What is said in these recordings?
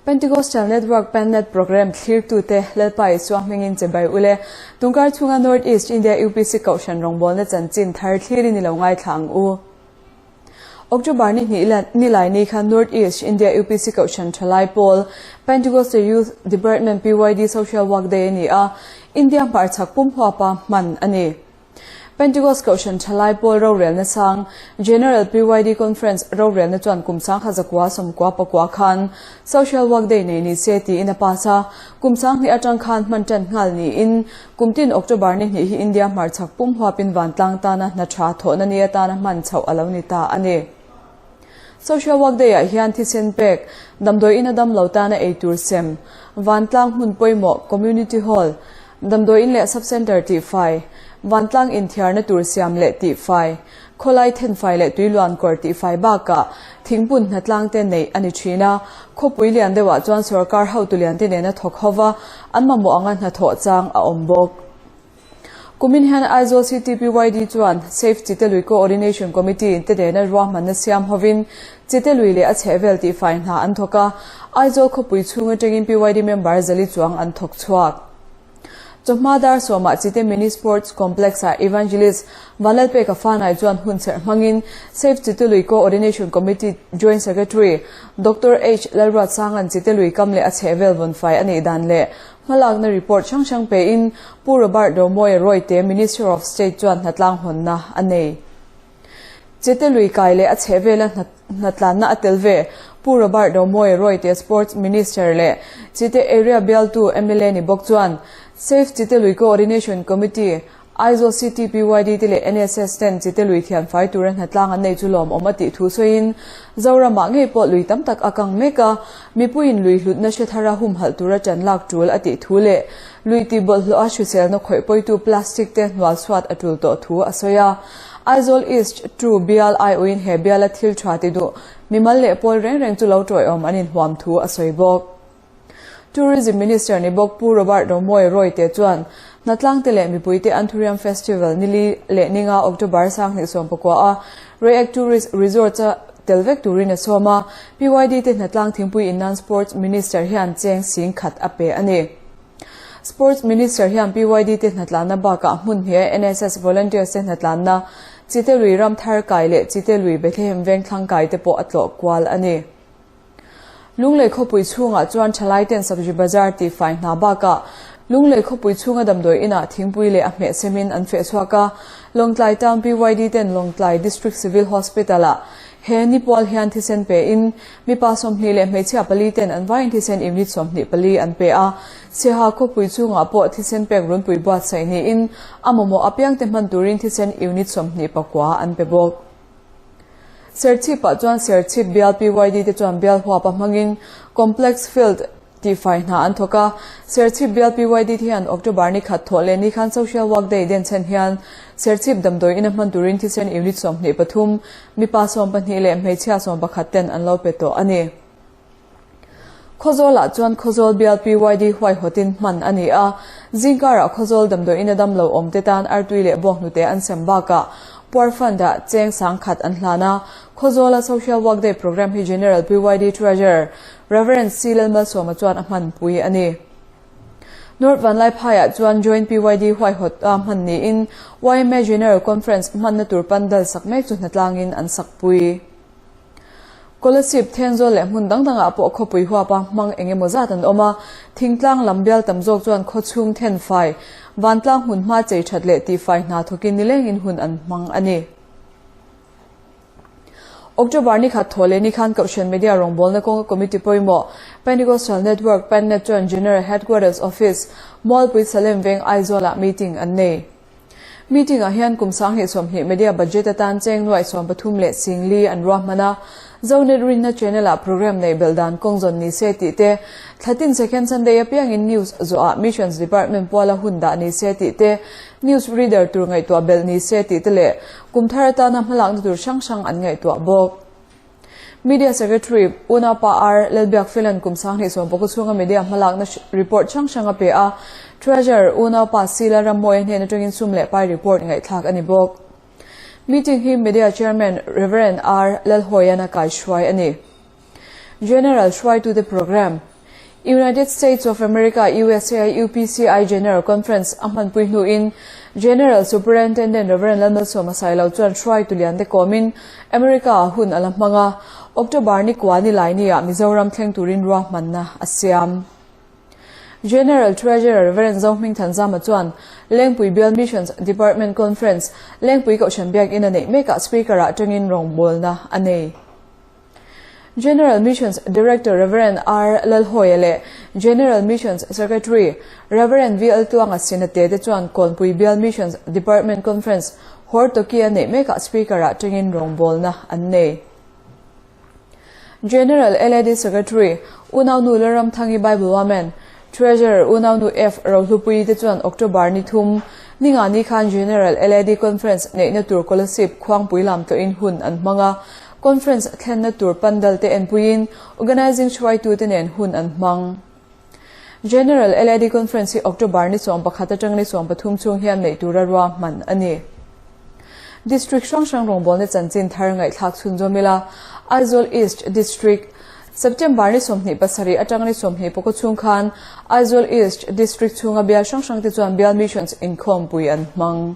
Pentecostal Network Pennet Programme thlirtute Lalpa Isua hmingin che bai ule. Tungkar chhunga North East India UPC Kohhran rawngbawlna chanchin thar thlirin i lo ngaithla ang u. October ni hnih nilai ni khan North East India UPC Kohhran Thalai Pawl, Pentecostal Youth Department PYD Social Work Day a ni a, India hmarchhak pum huapa hman a ni. Pentecost Kohhran Thalai Pawl rorelna sang, General PYD Conference rorelna chuan kum sangkhat zakua sawmkua pakua khan Social Work Day nei ni se tiin a pass a, kum sanghnih atang khan hman tan nghal niin kum tin October ni hnih hi India hmarchhak pum huapin vantlang tana hna tha thawhna ni atana hman chhoh a lo ni ta a ni. Social Work Day ah hian thisen pek, damdawi ina dam lo tana ei tur sem, vantlang hmun pawimawh, Community Hall, damdawi in leh Sub-Centre tihfai, vantlang inthiarna tur siam leh tihfai, khawlai thenfai leh tuiluan kawr tihfai bakah thingpun hnatlang te neih a ni thin a. Khawpui lian deuhah chuan sorkar hotu lian te nena thawk hova an mamawh anga hnathawh chang a awm bawk. Kumin hian Aizawl City PYD chuan Safe Chitelui Coordination Committee te nena ruahmanna siam hovin Chitelui leh a chhehvel tihfai hna an thawk a, Aizawl khawpui chhung atangin PYD member zali chuang an thawk chhuak. Chawhma dar sawmah Chite Mini Sports Complex-ah Evangelist Vanlalpeka Fanai chuan hun serh hmangin Safe Chitelui Coordination Committee Joint Secretary Doctor H Lalruatsanga'n Chitelui kam leh a chhehvel vawnfai a nih dan leh Hmalakna report hrang hrang pein Pu Robert Romawia Royte, Minister of State chuan hnatlang hawnna a nei. Chete lui kai leh a chhehvela hnatlanna a tel ve. Pu Robert Romawia Royte, Sports Minister leh Chite Area bialtu mla ni bawk chuan Save Chite Lui Coordination Committee, Aizawl City PYD te leh NSS ten Chite lui thianfai tura hnatlang an nei chu lawmawm a tih thu sawiin, Zoramah ngei pawh lui tam tak a kang mek a, mipuiin lui hlutna hre thara humhalh tura ṭan lak ṭul a tih thu leh lui tih bawlhhlawha hriselna khawih pawitu plastic te hnual chhuat a ṭul tawh thu a sawi a. Aizawl East ii bial aiawhin he biala thil ṭha ti duh mimal leh pawl reng reng chu lo ṭawiawm an inhuam thu a sawi bawk. Tourism Minister ni bawk Pu Robert Romawia Royte chuan Hnatlangte leh mipuite Anthurium Festival nili leh ninga October sanghnih sawmpakua a Reiek Tourist Resort-a tel vek turin a sawm a, PYD te Hnatlang thingpui in nan Sports Minister hian cheng sing khat a pe a ni. Sports Minister hian PYD te hnatlanna bakah hmun hniah NSS Volunteers te hnatlanna Chitelui Ramthar kai leh Chitelui Bethlehem Vengthlang kai te pawh a tlawh kual a ni. Lunglei khawpui chhungah chuan thalaiten Sabji Bazar tihfai hna bakah Lunglei khawpui chhunga damdawi inah thingpui leh a hmeh semin an feh chhuak a. Lawngtlai Town PYD ten Lawngtlai District Civil Hospital-ah he ni pual hian thisen pein mipa 20 leh hmeichhia pali ten an vaiin thisen unit 24 an pe a. Siaha khawpui chhungah pawh thisen pek runpui buatsaih niin a mamawh apiangte hman turin thisen unit 29 an pe bawk. Serchhip-ah chuan Serchhip bial PYD te chuan bial huapa hmangin Complex Field tihfai hna an thawk a. Serchhip bial PYD te hian October ni khat thawh leh ni khan Social Work Day denchhen hian Serchhip damdawi ina hman turin thisen unit 23, mipa 12 leh hmeichhia 11 ten an lo pe tawh a ni. Khawzawlah chuan Khawzawl bial PYD huaihawtin hman a ni a, zingkarah Khawzawl damdawi ina damlo awmte tan artui leh bawnghnute an sem bakah Puar Fund-ah cheng sangkhat an hlan a. Khawzawla Social Work Day Programme hi General PYD Treasurer Rev. C. Lalmalsawma chuan a hmanpui a ni. North Vanlaiphaiah chuan Joint PYD huaihawt-a hman niin yma General Conference hmanna tur pandal sak mek chu hnatlangin an sakpui. Kolasib, Thenzawl leh hmun dang dangah pawh khawpui huapa hmang eng emaw zat an awm a, thingtlang lam bial tam zawk chuan khawchhung thenfai, vantlang hmun hma chei that leh tihfai hna thawkin nilengin hun an hmang a ni. October ni khat thaw leh ni khan Kohhran Media rawngbawlna kawnga committee pawimawh Pentecostal Network, PenNet, chuan General Headquarters Office, Mualpui Salem Veng, Aizawlah meeting an nei. Meeting ah hian kum 2020 media budget atan cheng nuai 13 leh singli an ruahman a, Zonet rinna channel ah programme neih belh dan kawng zawn ni se tih te, thlatin second Sunday apiangin news zawhah Missions Department puala hun dah ni se tih te, news reader tur ngaihtuah belh ni se tih te leh kum thar atana hmalakna tur hrang hrang an ngaihtuah bawk. Media Secretary Unaupa R. Lalbiakfela'n kum 20 pakua chhunga media hmalakna report hrang hrang a pe a, Treasurer Unaupa C. Lalrammawia hnen atangin sum leh pai report ngaihthlak a ni bawk. Meeting hi Media Chairman Rev. R. Lalhawian a kaihruai a ni. General hruaitute Programme, United States of America, USA, UPCI General Conference a hmanpui hnuin General Superintendent Rev. Lalmalsawma Sailo chuan hruaitu liante kawmin America-ah hun a la hmang a, October ni kua ni lai niah Mizoram thleng turin ruahmanna a siam. General Treasurer Rev. Zohming Thanzama chuan Lengpui Bial Missions Department Conference, Lengpui Kohhran Biakinn a neih mekah Speaker-ah tangin rawngbawlna a nei. General Missions Director Rev. R. Lalhawia leh General Missions Secretary Rev. VL Tluanga Sinate te chuan Kawnpui Bial Missions Department Conference Hortoki a neih mekah Speaker-ah tangin rawngbawlna an nei. General LAD Secretary Unaunu Lalramthangi Bible Woman, Treasurer Unaunu F. Rohlupuii te chuan October ni thum, ninga ni khan General LAD Conference neihna tur Kolasib Khuangpui lam tlawhin hun an hmang a, Conference thlenna tur pandal te enpuiin Organising hruaitute nen hun an hmang. General LAD Conference hi October ni 11 atang ni 13 chhung hian neih tura ruahman a ni. District hrang hrang rawngbawlna chanchin thar ngaihthlak chhunzawm ila, Aizawl East District, September ni 27 atang ni 24 chhung khan Aizawl East District chhunga bial hrang hrangte chuan Bial Missions inkhawmpui an hmang.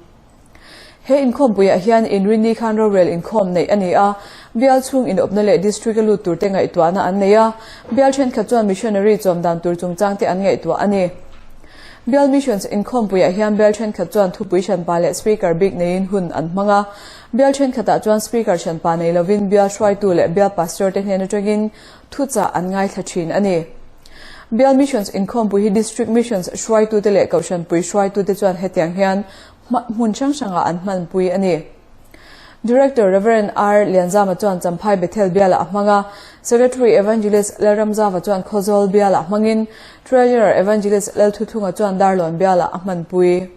He inkhawmpuiah hian inrinni khan rorel inkhawm neih a ni a, bial chhung inawpna leh district a lut turte ngaihtuahna an nei a, bial thenkhat chuan missionary chawm dan tur chungchangte an ngaihtuah a ni. Bial Missions inkhawmpuiah hian bial thenkhat chuan thupui hranpa leh speaker bik neiin hun an hmang a, bial thenkhatah chuan speaker hranpa nei lovin bial hruaitu leh bial pastor te hnen atangin thuchah an ngaithla thin a ni. Bial Missions inkhawmpui hi District Missions hruaitute leh Kohhranpui hruaitute chuan hetiang hian hmun hrang hrangah an hmanpui a ni. Director Rev. R. Lianzama chuan Champhai Bethel bialah a hmang a, Secretary Evangelist Lalramzava chuan Khawzawl bialah hmangin, Treasurer Evangelist Lalthuthlunga chuan Darlawn bialah a hmanpui.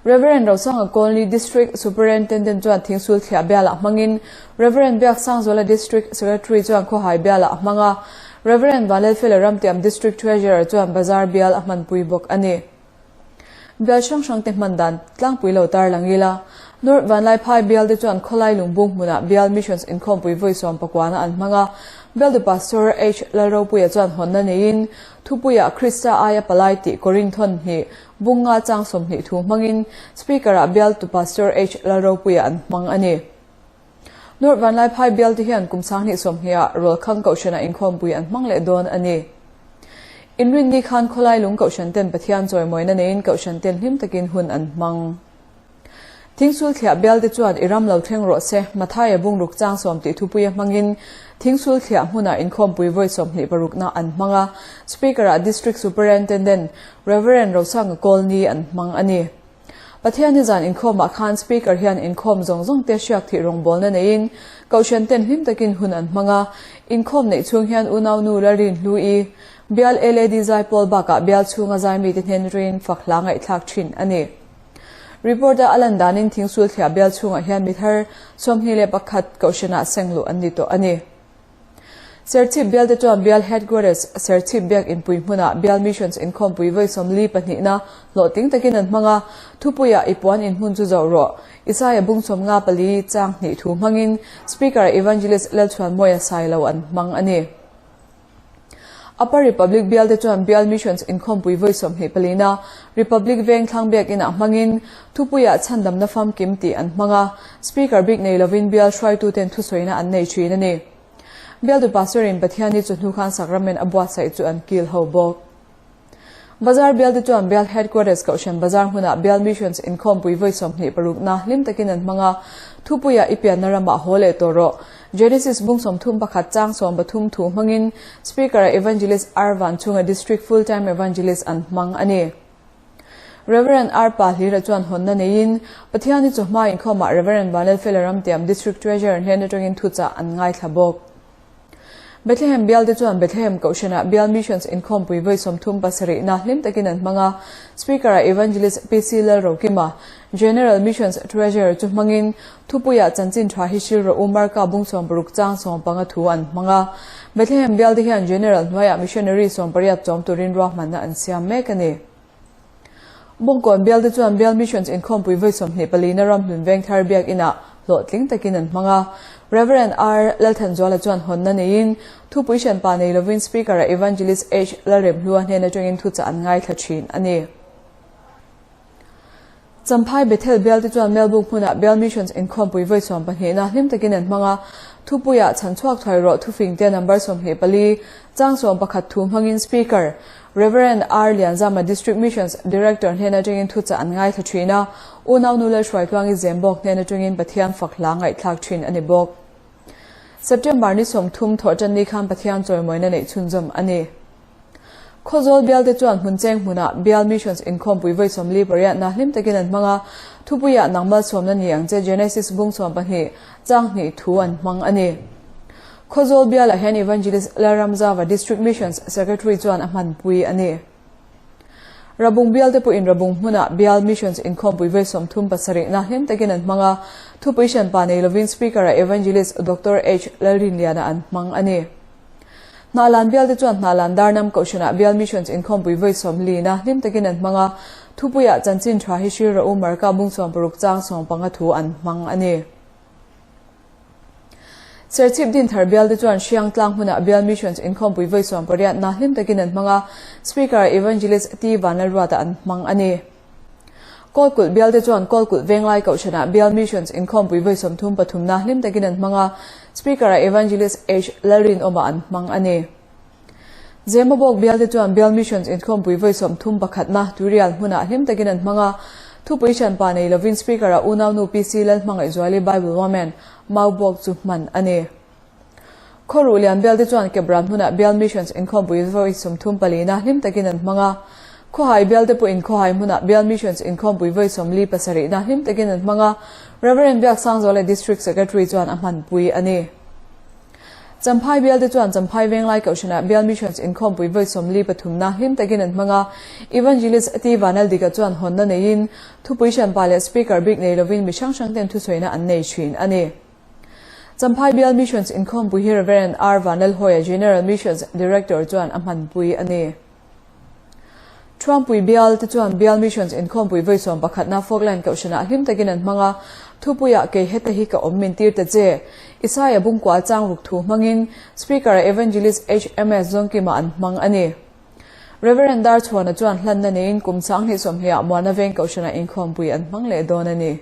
Rev. Rosanga Colney District Superintendent chuan Thingsul Thliah bialah hmangin, Rev. Biaksangzuala District Secretary chuan Khawhai bialah a hmang a, Rev. Vanlalfela Ramtiam District Treasurer chuan Bazar bial a hmanpui bawk a ni. Bial hrang hrangte hman dan tlangpui lo tar lang ila, North Vanlaiphai bialte chuan khawlai lungbung hmunah Bial Missions inkhawmpui vawi sawmpakuana an hmang a, Bialtu Pastor H. Lalropuia chuan hawnna neiin Thupuiah Krista aia palai tih Korinthon hnih bunga chang 20 thu hmangin Speaker-ah bialtu Pastor H. Lalropuia an hmang a ni. North Vanlaiphai bialte hian kum 20 20ah Rawlkhang Kohhranah inkhawmpui an hmang leh dawn a ni. Inrinni khan khawlai lung Kohhran ten Pathian chawimawina neiin Kohhran ten hlim takin hun an hmang. Thingsul thliah bialte chuan i ram lo thleng rawh se, Mathaia bungruk chang sawm tih thupuia hmangin Thingsul thliah hmunah inkhawmpui vawi 26na an hmang a, Speaker-ah District Superintendent Rev. Rosanga Kawlni an hmang a ni. Pathian hi zan inkhawmah khan Speaker hian inkhawm zawng zawng te hriak thih rawngbawlna neiin Kohhran ten hlim takin hun an hmang a, inkhawm neih chhung hian unaunu Lalrin Hlui, Bial LAD Zaipawl bakah bial chhunga zaimite hnen rin fak hla ngaihthlak thin a ni. Report-a a lan danin Thingsul thliah bial chhungah hian mi thar 21 Kohhranah sengluh an ni tawh a ni. Serchhip bialte chuan bial Headquarters Serchhip biak inpui hmunah bial Missions inkhawmpui vawi 42na hlawhtling takin an hmang a, thupuiah i puan inhmun chu zoh rawh. Isaia bung 54 chang hnih thu hmangin Speaker Evangelist Lalchhuanmawia Sailo an hmang a ni. Upper Republic bialte chuan bial Missions inkhawmpui vawi 24na Republic veng thlang biakinah hmangin thupuiah chhandamna famkim tih an hmang a, Speaker bik nei lovin bial hruaituten thusawina an nei thin a ni. Bialtu Pastor-in Pathianni chu hnu khan Sacrament a buatsaih chu an kil ho bawk. Bazar bialte chuan bial Headquarters Kohhran Bazar hmunah bial Missions inkhawmpui vawi 26na hlim takin an hmang a, thupuiah i pianna ramah haw leh tawh rawh. Genesis bung 31 chang 13 thu hmangin Speaker-a Evangelist R Vanchhunga District Full Time Evangelist an hmang a ni. Rev. R Pa Hlira chuan hawnna neiin Pathiani chawhma inkhawmah Rev. Vanlalfela Ramtiam District Treasurer hnen atangin thuchah an ngaithla bawk. Bethlehem bialte chuan Bethlehem Kohhranah Bial Missions inkhawmpui vawi 37 na hlim takin an hmang a. Speaker-ah Evangelist PC Lalrokima, General Missions Treasurer chu hmangin thupuiah chanchin tha hi hril rawh u Marka bung 60 chang 15 thu an hmang a. Bethlehem bialte hian General hnuaiah Missionary 18 chawm turin ruahmanna an siam mek a ni. Bawngkawn bialte chuan Bial Missions inkhawmpui vawi 24 na Ramhlun Vengthar Biakinah hlawhtling takin an hmang a. Rev. R. Lalthanzuala chuan hawnna neiin thupui hranpa nei lovin Speaker-ah Evangelist H. Lalremhlua hnen atangin thuchah an ngaithla thin a ni. Champhai Bethel bialte chuan Melbourne hmunah Bial Missions inkhawmpui vawi 12 na hlim takin an hmang a. Thupuiah chhan chhuak thuai rawh thufingte number 24 chang 11 thu hmangin Speaker Rev. R. Lianzama District Missions Director hnen atangin thuchah an ngaithla thin a. Unau nu Lalhruaitluangi Zembawk hnen atangin Pathian fak hla ngaihthlak thin a ni bawk. September ni 30 thawhtan ni khan Pathian chawimawina neih chhunzawm a ni. Khawzawl bialte chuan hmun cheng hmunah Bial Missions inkhawmpui vawi 48 na hlim takin an hmang a. Thupuiah nangmal sawmna ni ang che Genesis bung 12 chang hnih thu an hmang a ni. Khawzawl bialah hian Evangelist Lalramzava District Missions Secretary chuan a hmanpui a ni. Rabung bialte pawhin Rabung hmunah Bial Missions inkhawmpui vawi 37 na hlim takin an hmang a. Thupui hranpa nei lovin Speaker-ah Evangelist Dr. H. Lalrinliana an hmang a ni. Hnahlan bialte chuan Hnahlan Darnam Kohhranah Bial Missions inkhawmpui vawi 40 na hlim takin an hmang a. Thupuiah chanchin tha hi hril rawh u Marka bung 60 chang 15 thu an hmang a ni. Serchhip Dinthar bialte chuan Hriang tlang hmunah Bial Missions inkhawmpui vawi 18 na hlim takin an hmang a. Speaker Evangelist T. Vanlalruata an hmang a ni. Kawlkulh bialte chuan Kawlkulh Venglai Kohhranah Bial Missions inkhawmpui vawi 33 na hlim takin an hmang a. Speaker Evangelist H. Lalrinawma an hmang a ni. Zemabawk bialte chuan Bial Missions inkhawmpui vawi 31 na Turial hmunah hlim takin an hmang a. Thupui hranpa nei lovin Speaker-ah unau nu PC Lalhmangaihzuali Bible Woman Maubawk chu hman a ni. Khawruh lian bialte chuan Kebran hmunah Bial Missions inkhawmpui vawi 34 na hlim takin an hmang a. Khawhai bialte pawhin Khawhai hmunah Bial Missions inkhawmpui vawi 47 na hlim takin an hmang a. Rev. Biaksangzuala District Secretary chuan a hmanpui a ni. Champhai bialte chuan Champhai Venglai Kohhranah Bial Missions inkhawmpui vawi 43 na hlim takin an hmang a. Evangelist T. Vanaldika chuan hawnna neiin thupui hranpa leh Speaker bik nei lovin mi hrang hrang ten thusawiina an nei thin a ni. Champhai Bial Missions inkhawmpui hi Rev. R. Vanlalhawia General Missions Director chuan a hmanpui a ni. Thuampui bialte chuan Bial Missions inkhawmpui vawi 11 na Falkland Kohhranah hlim takin an hmang a. Thupuiah kei heta hi ka awm min tir ta che. Isaia bungkua chang ruk thu hmangin Speaker Evangelist HMS Zawngkima an hmang a ni. Rev. Darchhuana chuan hlanna neiin kum 2020 ah Muana Veng Kohhranah inkhawmpui an hmang leh dawn a ni.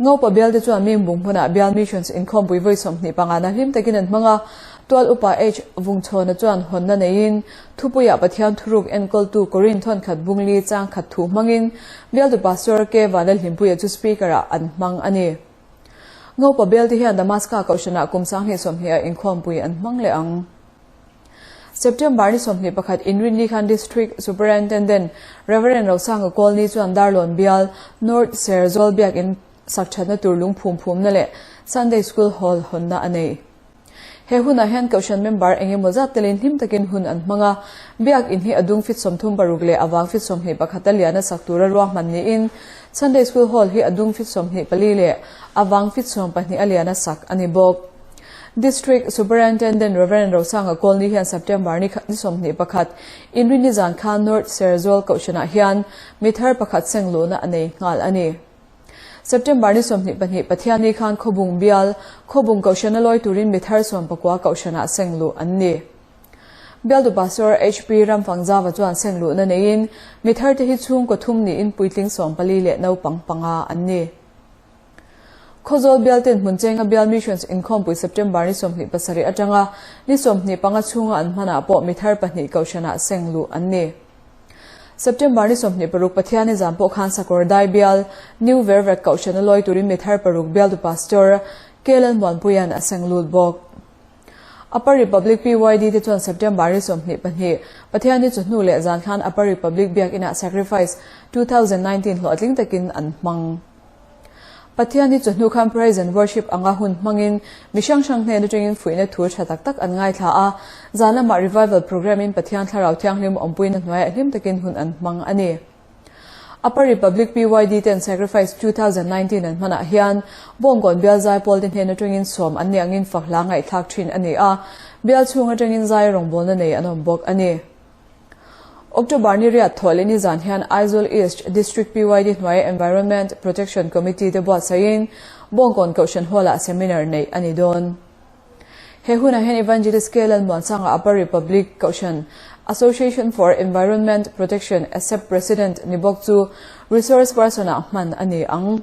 Ngopa bialte chuan Mingbung hmunah Bial Missions inkhawmpui vawi 25 na hlim takin an hmang a. Tual upa H. Vungchhawna chuan hawnna neiin thupuiah Pathian thuruk enkawltu Korin thawn khat bungli chang khat thu hmangin bialtu Pastor K. Vanlalhlimpuia chu Speaker-ah an hmang a ni. Ngopa bialte hian Damaska Kohhranah kum 2020 ah inkhawmpui an hmang leh ang. September ni 21 Inrinni khan District Superintendent Rev. Rosanga Kawlni chuan Darlawn Bial North Serzawl biakin sakthatna tur lung phum phumna leh Sunday School Hall hawnna a nei. He hunah hian Kohhran member engemaw zat telin hlim takin hun an hmang a. Biak in hi a dung fit 36 leh a vang fit 21 a lian a sak tura ruahman niin Sunday School Hall hi a dung fit 24 leh a vang fit 12 a lian a sak a ni bawk. District Superintendent Rev. Rosanga Kawlni hian September ni 21 Inrinni zan khan North Serzawl Kohhranah hian mithar pakhat sengluhna a nei nghal a ni. September ni 22 Pathian ni khan Khawbung Bial, Khawbung Kohhrana lawi turin mithar 19 Kohhranah sengluh an ni. Bialtu Pastor HP Ramfangzava chuan sengluhna neiin mithar te hi chhungkaw thum niin puitling 14 leh naupang panga an ni. Khawzawl bialten hmun chenga Bial Missions inkhawmpui September ni 27 atanga ni 25 chhunga an hmanah pawh mithar pahnih Kohhranah sengluh an ni. September ni 26 Pathian ni zan pawh khan Sakawr Dai Bial New Vervek Kohhrana lawi turin mithar paruk bialtu Pastor K. Lalmuanpuia'n a senglut bawk. Upper Republic PYD te chuan September ni 22 Pathian ni chawhnu leh zan khan Upper Republic Biakinah Sacrifice 2019 hlawhtling takin an hmang. Pathianni chawhnu khan Praise and Worship anga hun hmangin mi hrang hrang hnen atangin fuihna thu tha tak tak an ngaithla a, zan lamah Revival Programme in Pathian Thlarau Thianghlim awmpuina hnuaiah hlim takin hun an hmang a ni. Upper Republic PYD ten Sacrifice 2019 an hmanah hian Bawngkawn bial zaipawl te hnen atangin sawm an nih angin fak hla ngaihthlak thin a ni a, bial chhung atangin zai rawngbawlna nei an awm bawk a ni. October ni riat thawh leh nizan hian Aizawl East District PYD hnuaia Environment Protection Committee te buatsaihin Bawngkawn Kohhran Hall-ah seminar neih a ni dawn. He hunah hian Evangelist K. Lalmuansanga Upper Republic Kohhran Association for Environment Protection ASEP President ni bawk chu resource person-ah hman a ni ang.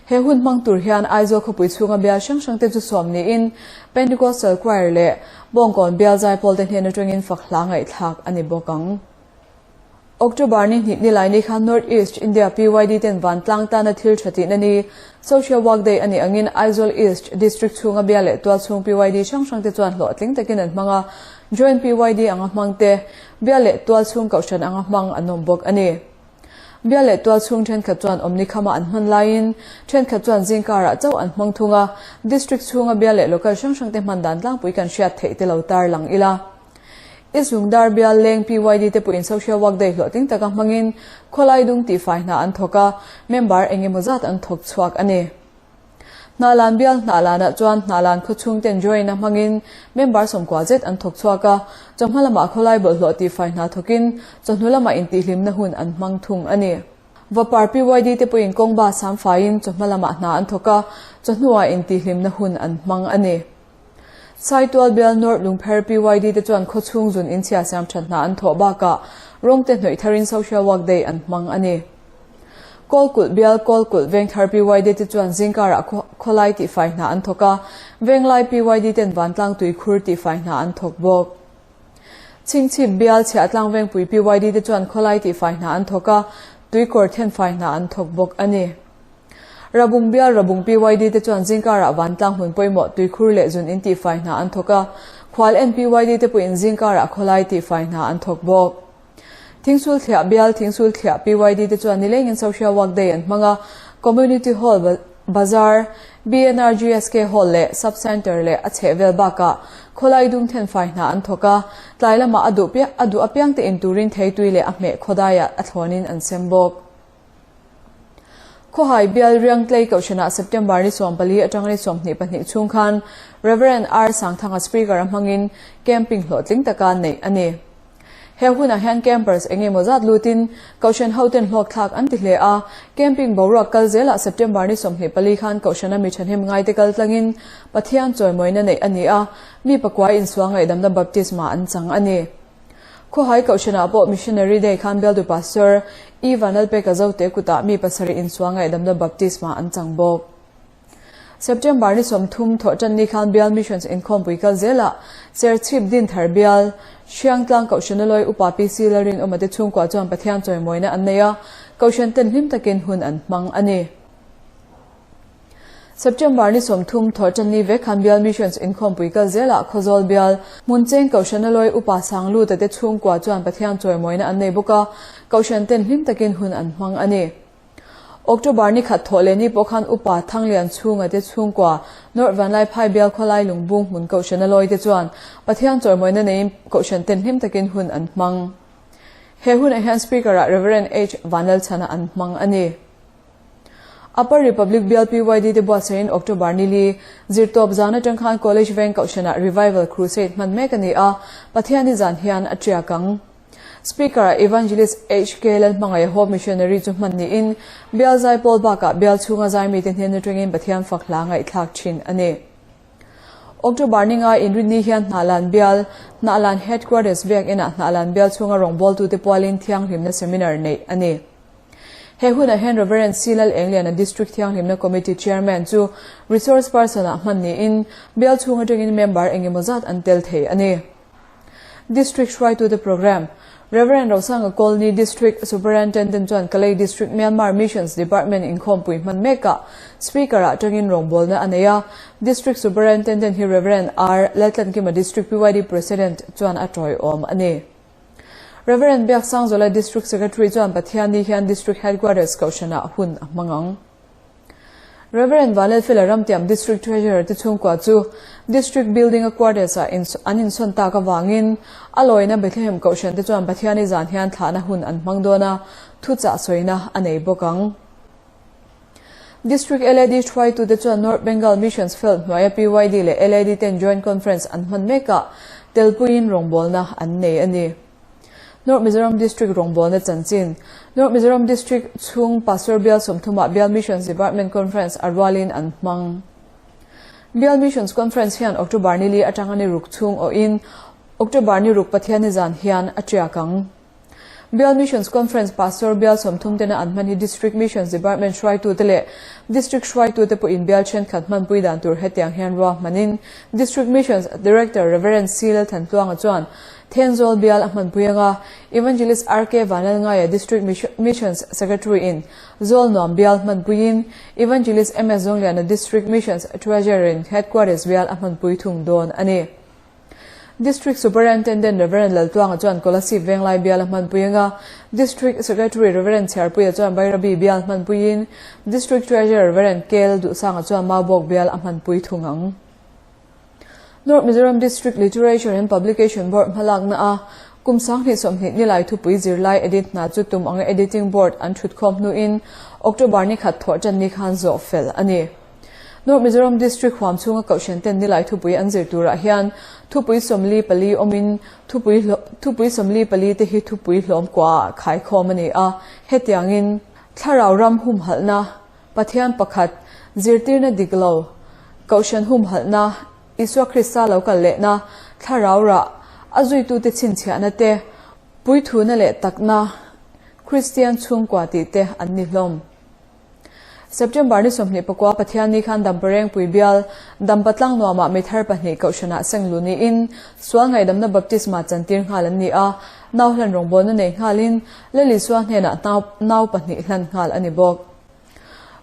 He hun hmang tur hian Aizawl khawpui chhunga bial hrang hrang te chu sawm niin Pentecostal Choir leh Bawngkawn bial zaipawl te hnen atangin fak hla ngaihthlak a ni bawk ang. October ni hnih nilai ni khan North East India PYD ten vantlang tana thil tha tihna ni Social Work Day a nih angin Aizawl East District chhunga bial leh tual chhung PYD hrang hrang te chuan hlawhtling takin an hmang a, Joint PYD anga hmang te, bial leh tual chhung kohhran anga hmang an awm bawk a ni. Bial leh tual chhung thenkhat chuan awmni khama an hman laiin thenkhat chuan zingkarah chauh an hmang thung a, District chhunga bial leh local hrang hrangte hman dan tlangpui kan hriat theih te lo tarlang ila. East Lungdar bial leng PYD te pawhin Social Work Day hlawhtling taka hmangin khawlai dung tihfai hna an thawk a, member eng emaw zat an thawk chhuak a ni. Hnahlan bial Hnahlanah chuan Hnahlan khawchhung ten join a hmangin member sawmkua zet an thawk chhuak a, chawhma lamah khawlai bawlhhlawh tihfai hna thawkin chawhnu lamah intihhlimna hun an hmang thung a ni. Vapar PYD te pawhin kawng bus ham faiin chawhma lamah hna an thawk a, chawhnuah intihhlimna hun an hmang a ni. Saitual bial North Lungpher PYD te chuan khawchhung zun inchhia siam that hna an thawh bakah rawng te hnawih tharin Social Work Day an hmang a ni. Kawlkulh bial Kawlkulh Vengthar PYD te chuan zingkarah khawlai tihfai hna an thawk a, Venglai PYD ten vantlang tuikhur tihfai hna an thawk bawk. Chhingchhip bial Chhiahtlang Vengpui PYD te chuan khawlai tihfai hna an thawk a, tuikawr thenfai hna an thawk bawk a ni. Rabung bial Rabung PYD te chuan zingkarah vantlang hmun pawimawh tuikhur leh zun in tihfai hna an thawk a, khual en PYD te pawhin zingkarah khawlai tihfai hna an thawk bawk. Thingsul Thliah bial Thingsul Thliah PYD te chuan nilengin Social Work Day an hmang a, Community Hall, Bazar, BNRGSK Hall leh Sub Centre leh a chhehvel bakah khawlai dum thenfai hna an thawk a, tlai lamah a duh a duh apiangte in turin theitui leh a hmeh khawdaiah a thlawnin an sem bawk. Khawhai bial Riangtlei Kohhranah September ni 14 atanga ni 22 chhung khan Rev. R Sangthanga Speaker a hmangin camping hlawhtling taka neih a ni. He hunah hian campers eng emaw zat lutin Kohhran hoten hlawkthlak an ti hle a, camping boruak kal zelah September ni 24 khan Kohhrana mi thahnem ngaite kal tlangin Pathian chawimawina neih a ni a, mi pakua insual ngaihdamna baptisma an chang a ni. Khawhai Kohhranah pawh Missionary Day khan Bialtu Pastor E. Vanlalpeka Zote kutah mi pasarih insual ngaihdamna baptisma an chang bawk. September ni 30 thawhtan ni khan Bial Missions inkhawmpui kal zelah Serchhip Dinthar Bial, Hriangtlang Kohhrana lawi Upa PC Lalrinawma te chhungkua chuan Pathian chawimawina an nei a, Kohhran ten hlim takin hun an hmang a ni. September ni 30 thawhtan ni vek khan Bial Missions inkhawmpui kal zelah Khawzawl Bial, Hmuncheng Kohhrana lawi Upa Sangluta te chhungkua chuan Pathian chawimawina an nei bawk a, Kohhran ten hlim takin hun an hmang a ni. October ni khat thawh leh ni pawh khan Upa Thanglian chhunga te chhungkua North Vanlaiphai bial khawlai lungbung hmun Kohhrana lawi te chuan Pathian chawimawina neiin Kohhran ten hlim takin hun an hmang. He hunah hian Speaker-ah Rev. H. Vanlalchhana an hmang a ni. Upper Republic bial PYD te buatsaihin October ni li, zirtawp zan atang khan College Veng Kohhranah Revival Crusade hman mek a ni a, Pathianni zan hian a tiak ang. Speaker-ah Evangelist HK Lalhmangaih Hope Missionary chu hman niin, bial zaipawl bakah bial chhunga zaimite hnen atangin Pathian fak hla ngaihthlak thin a ni. October ni nga inrinni hian Hnahlan bial, Hnahlan Headquarters biak inah Hnahlan bial chhunga rawngbawltute pualin thianghlimna seminar neih a ni. He hunah hian Rev. C. Lal Engliana District Thianghlimna Committee Chairman chu Resource Person-ah hman niin, bial chhung atangin member engemaw zat an tel thei a ni. District hruaitute Programme, Rev. Rosanga Colney District Superintendent chuan Kalay District Myanmar Missions Department inkhawmpui hman mekah Speaker-ah tangin rawngbawlna a nei a. District Superintendent hi Rev. R. Laltlankima District PYD President chuan a tawiawm a ni. Rev. Biaksangzuala District Secretary chuan Pathianni hian District Headquarters Kohhranah hun a hmang ang. Rev. Vanlalfela Ramtiam District Treasurer te chhungkua chu District Building a quarters ah an insawn tak avangin a lawina Bethlehem Kohhran te chuan Pathiani zan hian thlahna hun an hmang dawn a, thuchah sawina a nei bawk ang. District LAD hruaitute chuan North Bengal Missions Field hnuaia PYD leh LAD ten Joint Conference an hman mekah telpuiin rawngbawlna an nei a ni. North Mizoram District rawngbawlna chanchin North Mizoram District chhung Pastor Bial sawmthumah Bial Missions Department Conference a rualin an hmang. Bial Missions Conference hian October ni li atanga ni ruk chhung awhin October ni ruk Pathianni zan hian a tiak ang. Bial Missions Conference Pastor Bial 30 tena an hman hi District Missions Department hruaitute leh District hruaitute pawhin bial thenkhat hmanpui dan tur hetiang hian ruahmanin District Missions Director Rev. C. Lalthantluanga chuan Thenzawl bial a hmanpui anga Evangelist RK Vanlalngaia District Missions Secretary in Zawlnuam bial hmanpuiin Evangelist MS Zawngliana District Missions Treasurer in Headquarters bial a hmanpui thung dawn a ni. District Superintendent Rev. Laltuanga chuan Kolasib Venglai bial a hmanpui anga District Secretary Rev. Chhiarpuia chuan Bairabi bial hmanpuiin District Treasurer Rev. Kel Duhsanga chuan Maubawk bial a hmanpui thung ang. North Mizoram District Literature and Publication Board hmalakna a kum 2020 nilai thupui zirlai edit hna chu tum anga Editing Board an thutkhawm hnuin October ni khat thawh tan ni khan zawh fel a ni. North Mizoram District huam chhunga Kohhran ten nilai thupui an zir turah hian thupui 44 awmin thupui thupui 44 te hi thupui hlawm kuaah khaikhawm a ni a. Hetiangin Thlarau ram humhalhna Pathian pakhat, zirtirna dik lo, Kohhran humhalhna, Isua Krista lo kal lehna, Thlarau rah, a zuitute chhinchhiahna te, puithuna leh takna, Kristian chhungkua tih te an ni hlawm. September ni 24 Pathian ni khan Damparengpui bial, Dampa tlangnuamah mi thar pahnih Kohhranah senglu niin sual ngaihdamna baptisma chantir nghal an ni a, nau hlan rawngbawlna nei nghalin Lal Isua hnenah nau pahnih hlan nghal a ni bawk.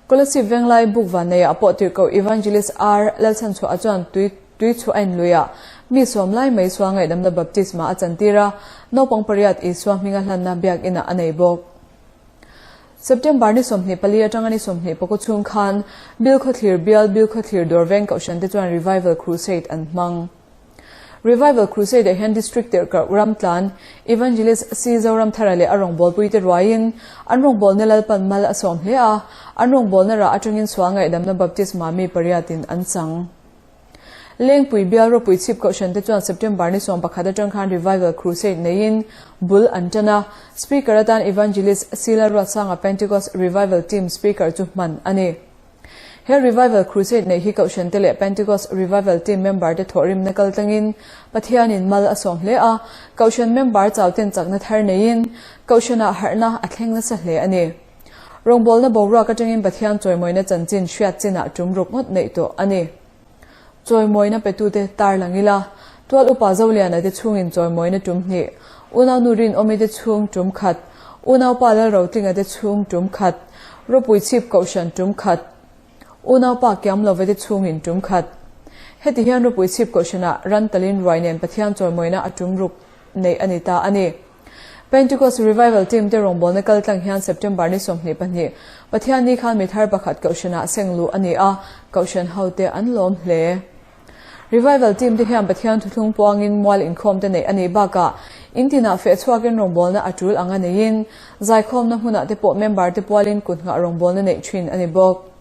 Kolasib Venglai buk vanneia pawh tirhkoh Evangelist R. Lalchhanchhuah chuan tui tui chhuah a inlui a, mi sawm lai mai sual ngaihdamna baptisma a chantir a, naupang pariat Isua hminga hlanna biakinah a nei bawk. September ni 24 atanga ni 24 chhung khan Bilkhawthlir bial Bilkhawthlir Dawr Veng Kohhran te chuan Revival Crusade an hmang. Revival Crusade ah hian District tirhkoh Ramtlan, Evangelist C. Zoramthara leh a rawngbawlpuite ruaiin an rawngbawlna Lalpan mal a sawm hle a, an rawngbawlna rah atangin sual ngaihdamna baptisma mi pariatin an chang. Lengpui bial ropui chhip kohhran te chuan September ni 11 atang khan Revival Crusade neiin bul an tan a, Speaker atan Evangelist C. Lalruatsanga Pentecost Revival Team Speaker chu hman a ni. He Revival Crusade neih hi Kohhran te leh Pentecost Revival Team member te thawhrimna kal tlangin Pathianin mal a sawm hle a, Kohhran member chau ten chakna thar neiin Kohhranah harhna a thleng nasa hle a ni. Rawngbawlna boruak atangin Pathian chawimawina chanchin hriat chinah tum ruk ngawt neih tawh a ni. Chawimawina petute tarlang ila, Tual upa Zoliana te chhungin chawimawina tum hnih, Unaunu Rinawmi te chhung tum khat, Unaupa Lalrotlinga te chhung tum khat, Ropui Chhip Kohhran tum khat, Unaupa Kiamlova te chhungin tum khat. Heti hian Ropui Chhip Kohhranah ran talin ruai nen Pathian chawimawina a tum ruk neih a ni ta a ni. Pentecost Revival Team te rawngbawlna kal tlang hian September ni 22, Pathianni khan mi thar pakhat Kohhranah seng luh a ni a, Kohhran hote an lawm hle. Revival Team te hian Pathian thuthlung puangin mual inkhawm te neih a nih bakah in tinah feh chhuakin rawngbawlna a tul anga neiin zaikhawmna hmunah te pawh member te pualin kut nghah rawngbawlna neih thin a ni bawk.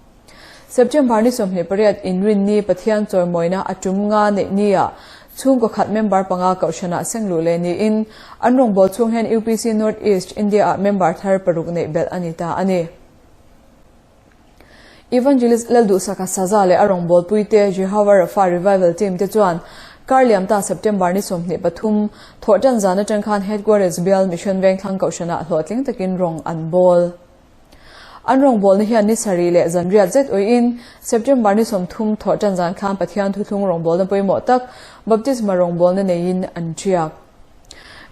September ni 28 inrinni Pathian chawimawina a tum nga neih nia chhungkaw khat member panga Kohhranah seng luh leh niin an rawngbâwl chhung hian UPC North East India-ah member thar paruk neih belh a ni ta a ni. Evangelist Lalduhsaka Saza leh a rawngbâwlpuite Jehovah Rapha Revival Team te chuan kar liam ta September ni 23 thawhṭan zan aṭang khan Headquarters Bial Mission Vengthlang Kohhranah hlawhtling takin rawng an bawl. An rawngbawlna hian ni sarih leh zanriat zet uiin September ni 30 thawhṭan zan khan Pathian thuthlung rawngbawlna pawimawh tak Baptisma rawngbawlna neiin an ṭiak.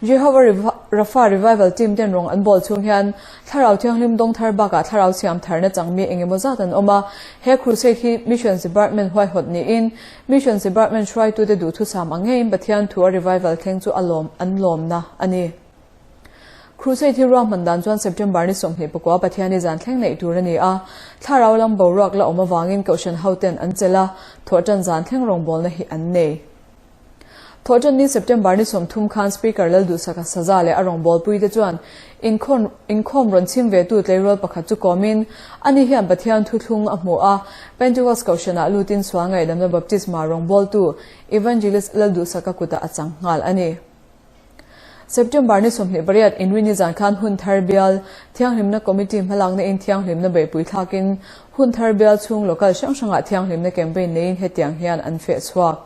Jehovah Rapha Revival Team ten rawng an bawl chhung hian Thlarau Thianghlim dawng thar bakah Thlarau siam tharna changmi eng emaw zat an awm a. He crusade hi Missions Department huaihawt niin Missions Department hruaitute duhthusam ang ngeiin Pathian thu a revival thleng chu a lawm an lawmna a ni. Crusade hi ruahman dan chuan September ni 24 Pathianni zan thleng neih tur a ni a, thlarau lam boruak la awm avangin Kohhran hoten an chelh a, thawhṭan zan thleng rawngbawlna hi an nei. Thawhṭanni September ni 30 khan Speaker Lalduhsaka Saza leh a rawngbawlpuite chuan inkhawm inkhawm rawn chhim vetu tleirawl pakhat chu kawmin ani hian Pathian thuthlung a hmu a, Pentecost Kohhranah lutin sual ngaihdamna baptisma rawngbawltu Evangelist Lalduhsaka kutah a chang nghal a ni. September ni 28 Inrini zan khan Hunthar Bial Thianghlimna Committee hmalakna in thianghlimna beihpui thlakin Hunthar Bial chhung local hrang hrangah thianghlimna campaign neiin hetiang hian an feh chhuak.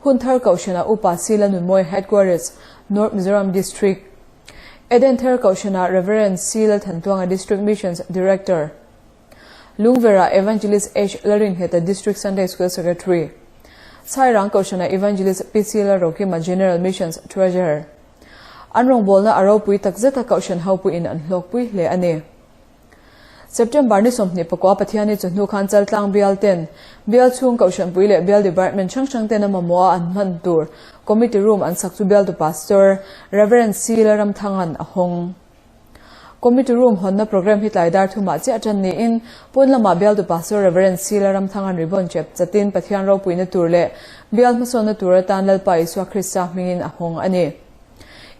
Hunthar Kohhranah Upa Sila Nunmawi Headquarters, North Mizoram District, Edenthar Kohhranah Rev. C. Lalthantuanga District Missions Director, Lungverah Evangelist H. Laringheta District Sunday School Secretary, Sairang Kohhranah Evangelist PC Lalrokima General Missions Treasurer. An rawngbawlna a ropui takzet a Kohhran hopuiin an hlawkpui hle a ni. September ni 24 Pathianni chawhnu khan Chaltlang bial ten bial chhung Kohhranpui leh bial department hrang hrang ten a mamawh a an hman tur Committee Room an sak chu bialtu Pastor Rev. C. Lalramthanga'n a hawng. Committee Room hawnna programme hi tlai dar thumah chiah tan niin pawn lamah bialtu Pastor Rev. C. Lalramthanga'n ribbon chep chatin Pathian ropuina tur leh bial hmasawnna tur atan Lalpa Isua Krista hmingin a hawng a ni.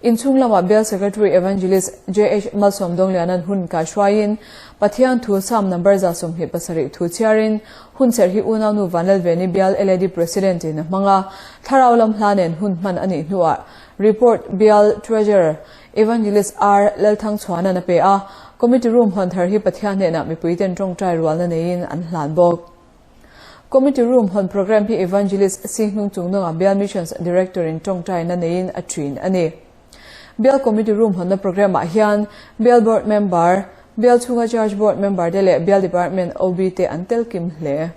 Inchhung lamah Bial Secretary Evangelist JH Malsawm Dawngliana'n hun kaihruaiin Pathian thu Psalm number 127 thu chhiarin hun serh hi unaunu Vanlalveni Bial LAD President in a hmang a, thlarau lam hla nen hun hman a nih hnuah Report Bial Treasurer Evangelist R Lalthangchhuana'n a pe a, Committee Room hawn thar hi Pathian hnenah mipuiten tawngtai rualna neiin an hlan bawk. Committee Room hawn programme hi Evangelist C hnung chung nunga Bial Missions Director in tawngtaina neiin a thin a ni. Bial Committee Room hawnna programme ah hian Bial Board Member, Bial chhunga Church Board Member te leh Bial Department OB te an tel kim hle.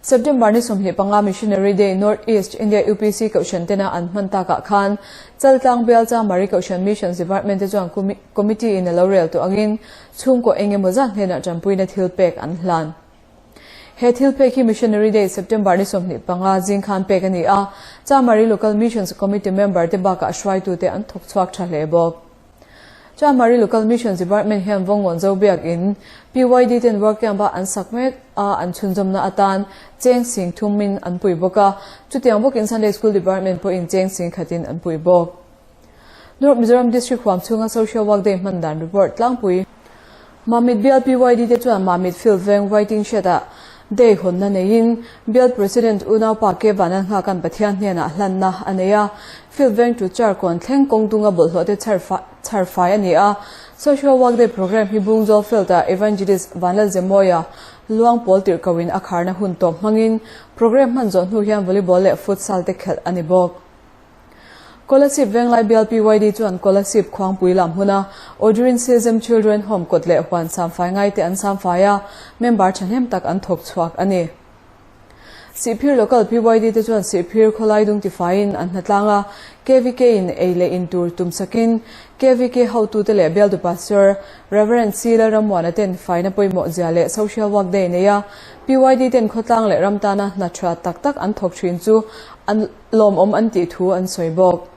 September ni 25 Missionary Day North East India UPC Kohhran tena an hman takah khan Chaltlang Bial Chamari Kohhran Missions Department te chuan Committee in a lo rel tawh angin Chhungkaw eng emaw zat hnenah tanpuina thil pek an hlan. He thil pek hi Missionary Day September ni 25 zing khan pek a ni a, Chamari Local Missions Committee member te bakah hruaitute an thawk chhuak tha hle bawk. Chamari Local Missions Department hian Vawngawn Zo Biakin PYD ten work camp a an sak mek a an chhunzawmna atan cheng sing thumin an pui bawk a, chutiang bawkin Sunday School Department pawhin cheng sing khatin an pui bawk. North Mizoram District huam chhunga Social Work Day hman dan report tlangpui. Mamit Bial PYD te chuan Mamit Field veng Waiting Shed ah Day hawnna neiin Bial President unaupa K Vanal Nghakan Pathian hnenah hlanna a nei a, Field veng to Charkawn thleng kawng dunga bawlhhlawh te chhar fai a ni a. Social Work Day programme hi Bungzawl Field ah Evangelist Vanlal Zemawia luang pawl tirhkoh in a kharna hun tawp hmangin programme hman zawh hnu hian volleyball leh futsal te khelh a ni bawk. Kolasib Venglai Bial PYD chuan Kolasib Khuangpui lam hmuna Audrin Sezem Children Home kawt leh huan samfai ngaite an samfai a, member thahnem tak an thawk chhuak a ni. Sihphir Local PYD te chuan Sihphir khawlai dung tifaiin an hnatlang a, KVK in ei leh in tur tum sakin KVK hotute leh Bialtu Pastor Rev. C Lalrammuana ten faina pawimawh zia leh Social Work Day nei a, PYD ten khawtlang leh ram tana hna tha tak tak an thawk thin chu an Lawmawm an tih thu an sawi bawk.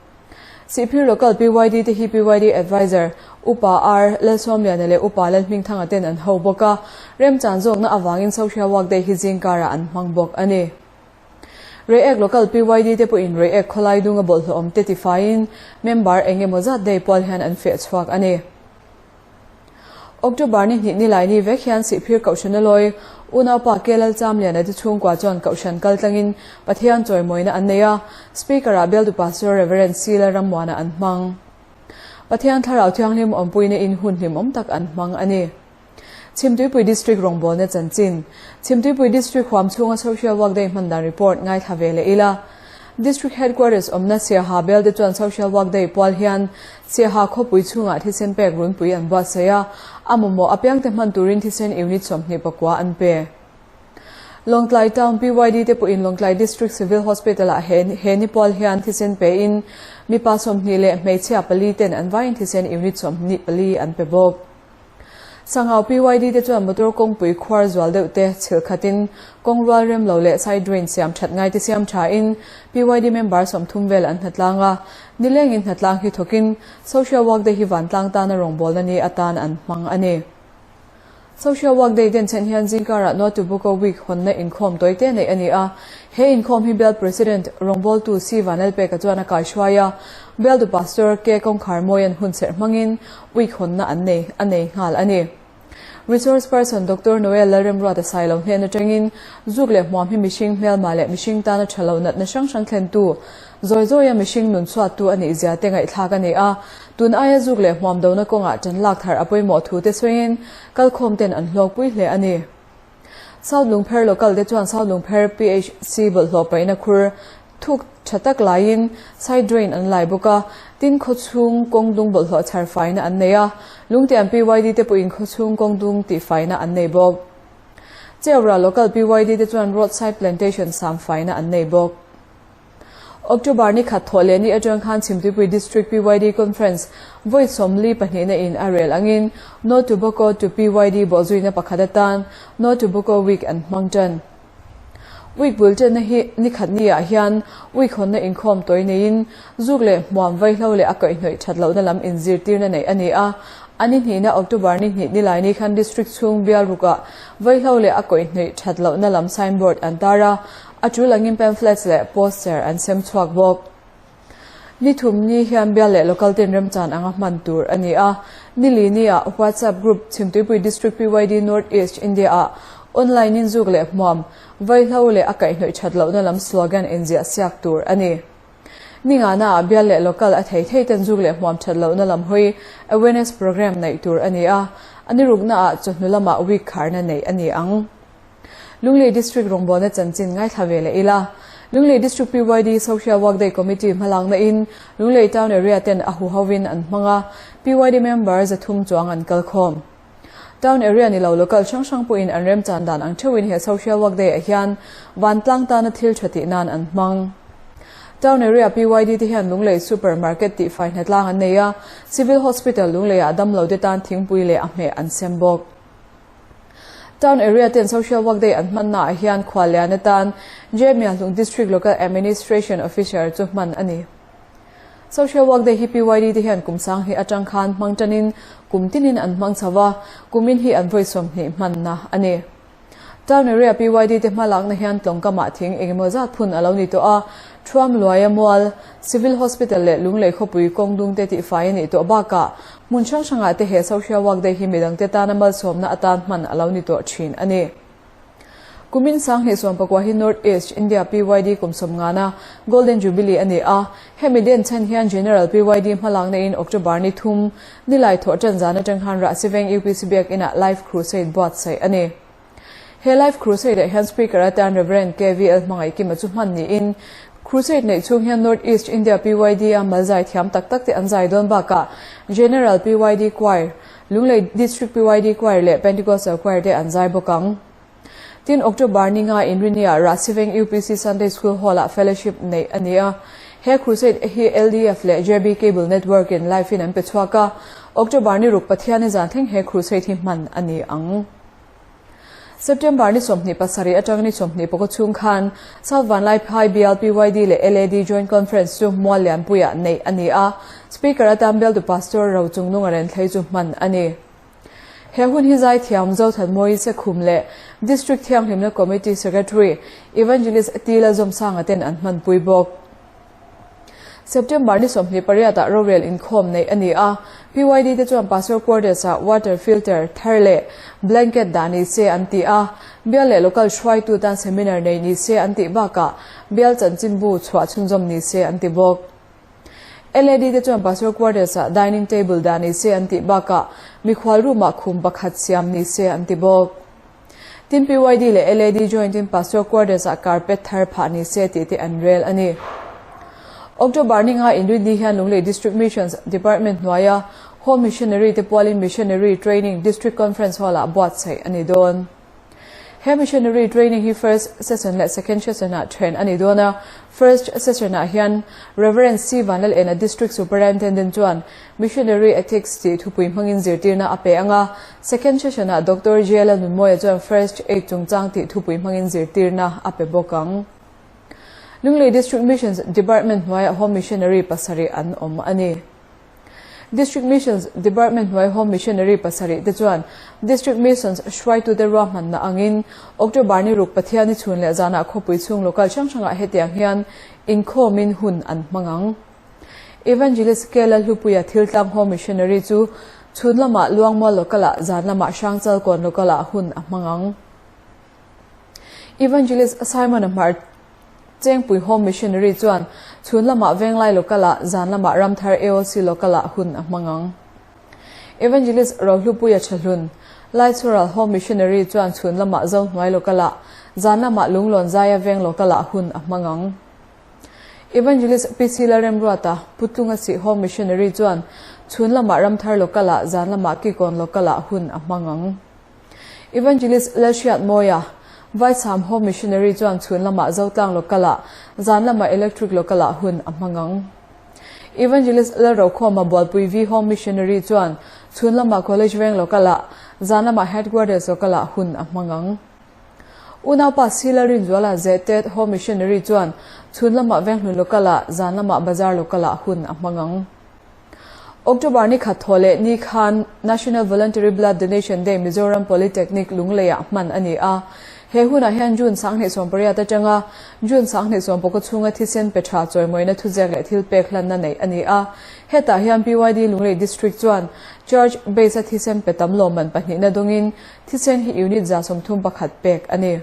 Sihphir Local PYD te hi PYD Adviser Upa R Lalsawmliana leh Upa Lalhmingthanga ten an ho bawk a, remchan zawkna avangin Social Work Day hi zingkarah an hmang bawk a ni. Reiek Local PYD te pawhin Reiek khawlai dunga bawlhhlawh awm te tifaiin member eng emaw zat day pual hian an feh chhuak a ni. October ni hnih nilai ni vek hian Sihphir Kohhrana lawi unaupa KLL Chamliana te chhungkua chuan Kohhran kal tlangin Pathian chawimawina an nei a, Speaker-ah Bialtu Pastor Rev. C. Lalrammuana an hmang. Pathian Thlarau Thianghlim awmpuina in hun hlimawm tak an hmang a ni. Chhimtuipui District rawngbawlna chanchin Chhimtuipui District huam chhunga Social Work Day hman dan report ngaithla ve leh ila. District Headquarters awmna Siaha bel te chuan Social Work Day pual hian Siaha khawpui chhungah thisen pek runpui an buatsaih a, a mamawh apiangte hman turin thisen unit 29 an pe. Lawngtlai Town PYD te pawhin Lawngtlai District Civil Hospital-ah he he ni pual hian thisen pein mipa 20 leh hmeichhia pali ten an vaiin thisen unit 24 an pe bawk. Sangau PYD te chuan motor kawngpui khuar zual deuh te chhilh khatin kawng rual rem lo leh side drain siam that ngai te siam thain PYD member 30 vel an hnatlang a, nilengin hnatlang hi thawkin Social Work Day hi vantlang tana rawngbawlna ni atan an hmang a ni. Social Work Day denchhen hian zingkarah No Tobacco Week hawnna inkhawm tawi te neih a ni a. He inkhawm hi Bial President rawngbawltu C Vanlalpeka chuan a kaihruai a, Bialtu Pastor K Kawngkharmawia'n hunserh hmangin Week hawnna an nei a nei nghal a ni. Resource Person Doctor Noel Lalremruata Sailo hnen atangin zuk leh hmuam hi mihring hmelma leh mihring tana tha lo natna hrang hrang thlentu, zawi zawia mihring nun chhuattu a nih zia te ngaihthlak a ni a. Tun aia zuk leh hmuam dona kawngah tan lak thar a pawimawh thu te sawiin kalkhawm ten an hlawkpui hle a ni. South Lungpher Local te chuan South Lungpher PHC bawlhhlawh paihna khur thuk tha tak laiin side drain an lai bawk a, tin khawchhung kawng dung bawlhhlawh chhar faina an nei a, Lungtian PYD te pawhin khawchhung kawng dung tih faina an nei bawk. Cheura Local PYD te chuan roadside plantation sam faina an nei bawk. October ni khat thawh leh ni atang khan Chhimtuipui District PYD Conference vawi 42 na in a rel angin No Tobacco to PYD bawhzuina pakhat atan No Tobacco Week an hmang tan. Week bul tanna hi ni khat ni ah hian week hawnna inkhawm tawi neiin zuk leh hmuam vaihlo leh a kaihhnawih that lohna lam inzirtirna neih a ni a. A ni hnihna October ni hnih nilai ni khan District chhung bial rukah vaihlo leh a kaihhnawih that lohna lam signboard an tar a, A tul angin pamphlets leh poster an sem chhuak bawk. Ni thum ni hian bial leh local ten remchan anga hman tur a ni a. Nili ni ah WhatsApp group Chhimtuipui District PYD North East India ah online in zuk leh hmuam, vaihlo leh a kaihhnawih that lohna lam slogan inziah siak tur a ni. Ni ngana ah bial leh local a thei thei ten zuk leh hmuam that lohna lam hawi awareness program neih tur a ni a. A ni rukna ah chawhnu lamah week kharna neih a ni ang. Lunglei District rawngbawlna chanchin ngaithla ve leh ila. Lunglei District PYD Social Work Day Committee hmalakna in Lunglei Town Area ten a huho in an hmang a, PYD member 300 chuang an kalkhawm. Town Area ni lo local hrang hrang pawhin an remchan dan ang theuhin he Social Work Day ah hian vantlang tana thil tha tih nan an hmang. Town Area PYD te hian Lunglei Super Market tih fai hnatlang an nei a, Civil Hospital Lunglei ah damlo te tan thingpui leh a hmeh an sem bawk. Town Area ten Social Work Day an hmanna ah hian khuallian atan Jemiahlung District Local Administration Officer chu hman a ni. Social Work Day hi PYD te hian kum sang hi atang khan hmang tanin kum tinin an hmang chho a, kumin hi an vawi 20 hmanna a ni. Town Area PYD te hmalakna hian tlawngkamah thing engemaw zat phun a lo ni tawh a, Thuam Luaia Mual, Civil Hospital leh Lunglei khawpui kawng dung te tihfai a nih tawh bakah hmun hrang hrangah te he Social Work Day hi midangte tana malsawmna atan hman a lo ni tawh thin a ni. Kumin 2019 hi North East India PYD kum 50 na Golden Jubilee a ni a, hemi den chhan hian General PYD hmalakna in October ni 3 nilai thawh tan zan atang khan Rahsiveng UPC Biakinah Life Crusade buatsaih a ni. He Life Crusade ah hian Speaker atan Rev. KVL Hmangaihkima chu hman niin Crusade neih chhung hian North East India PYD a mal zai thiam tak tak te an zai dawn bakah General PYD Choir, Lunglei District PYD Choir leh Pentecostal Choir te an zai bawk ang. Tin, October ni nga Inrinia Rahsiveng UPC Sunday School Hall ah fellowship neih a ni a. He Crusade hi LDF leh JB Cable Network in live in an pe chhuak a. October ni ruk Pathian i zan thleng he Crusade hi hman a ni ang. September ni 27 atang ni 24 chhung khan South Vanlaiphai Bial PYD leh LAD Joint Conference chu Mual Lianpuiah neih a ni a, Speaker atan Bialtu Pastor Rochungnunga Renthlei chu hman a ni. He hun hi zaithiam Zothanmawi Sekhum leh District Thianghlimna Committee Secretary Evangelist Tila Zawmsanga ten an hmanpui bawk. September ni 28 ah rorel inkhawm neih a ni a, PYD te chuan Pastor Quarters ah water filter thar leh blanket dah ni se an ti a, bial leh local hruaitu tan seminar nei ni se an tih bakah bial chanchinbu chhuah chhunzawm ni se an ti bawk. LAD te chuan Pastor Quarters ah dining table dah ni se an tih bakah mikhual room ah khum pakhat siam ni se an ti bawk. Tin PYD leh LAD joint in Pastor Quarters ah carpet thar phah ni se tih te an rel a ni. October ni nga Inrinni hian Lunglei District Missions Department hnuaia Home Missionary te pualin Missionary Training District Conference Hall ah buatsaih a ni dawn. He Missionary Training hi First Session leh Second Session-ah then a ni dawn a. First Session-ah hian Rev. C. Vanlalena District Superintendent chuan Missionary Ethics tih thupui hmangin zirtirna a pe ang a. Second Session-ah Doctor J. Lalnunmawia chuan First Aid chungchang tih thupui hmangin zirtirna a pe bawk ang. Lunglei District Missions Department hnuaiah Home Missionary pasarih an awm a ni. District Missions Department hnuai Home Missionary pasarih te chuan District Missions hruaitute ruahmanna angin October ni ruk Pathiani chhun leh zanah khawpui chhung local hrang hrangah hetiang hian inkhawmin hun an hmang ang. Evangelist Kela Hlupuia Thiltlang Home Missionary chu chhun lamah Luangmual Local-ah zan lamah Hrangchalkawn Local-ah hun a hmang ang. Evangelist Simon-a hmar Chengpui Home Missionary chuan chhun lamah Venglai Local-ah, zan lamah Ramthar AOC Local-ah hun a hmang ang. Evangelist Rohlupuia Thahlun, Laichhural Home Missionary chuan chhun lamah Zohnuai Local-ah, zan lamah Lunglawn Zaia Veng Local-ah hun a hmang ang. Evangelist PC Lalremruata, Putlunga Sih Home Missionary chuan chhun lamah Ramthar Local-ah, zan lamah Kikawn Local-ah hun a hmang ang. Evangelist Lalhriatmawia, Vaichham Home Missionary chuan chhun lamah Zotlang Local-ah, zan lamah Electric Local-ah hun a hmang ang. Evangelist Lalrokhawma Bualpui V Home Missionary chuan chhun lamah College Veng Local-ah, zan lamah Headquarters Local-ah hun a hmang ang. Unaupa Sila Rinzuala Zehtet Home Missionary chuan chhun lamah Venghlun Local-ah, zan lamah Bazar Local-ah hun a hmang ang. October ni khat thaw leh ni khan National Voluntary Blood Donation Day Mizoram Polytechnic Lungleiah hman a ni a. He hunah hian June 28 atanga June 29 chhunga thisen pe tha chawimawina thuziak leh thil pek hlanna neih a ni a. Hetah hian PYD Lunglei District chuan Church Base a thisen pe tam lawmman pahnihna dawngin thisen hi unit 31 pek a ni.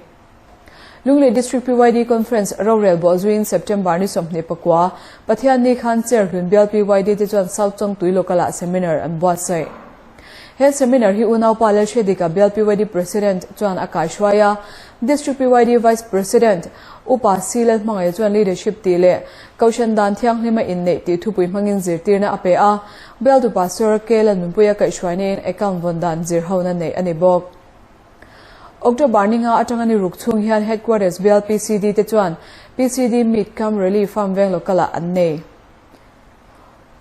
Lunglei District PYD Conference rorel bawhzuiin September ni 29, Pathianni khan Chair hlun bial PYD te chuan South Chawngtui Local-ah seminar an buatsaih. He seminar hi unaupa Lalhredika bial PYD President chuan a kaihruai a, District PYD Vice President Upa C Lalhmangaih chuan Leadership tih leh Kohhran dan thianghlima inneih tih thupui hmangin zirtirna a pe a, bialtu Pastor K Lalnunpuia kaihhruaina in account vawn dan zirhona neih a ni bawk. October ni nga atanga ni ruk chhung hian Headquarters bial PCD te chuan PCD Meet cum Rally Farm veng local ah an nei.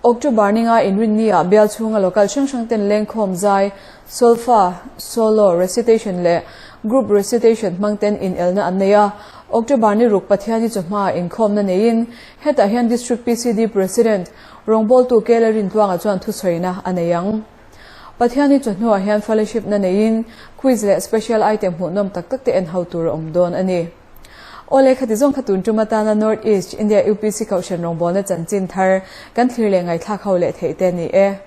October ni nga inrinni ah bial chhunga local hrang hrang ten lengkhawm zai, solfa, solo, recitation leh group recitation hmang ten inelna an nei a. October ni ruk Pathiani chawhma inkhawmna neiin hetah hian District PCD President rawngbawltu Kela Rintluanga chuan thusawiina a nei ang. Pathiani chawhnuah hian fellowship na neiin quiz leh special item hmuhnawm tak tak te en ho tur a awm dawn a ni. Awle khati zawng kha tun tum atana North East India UPC Kohhran rawngbawlna chanchin thar kan thlir leh ngaihthlak ho leh theih te a ni e.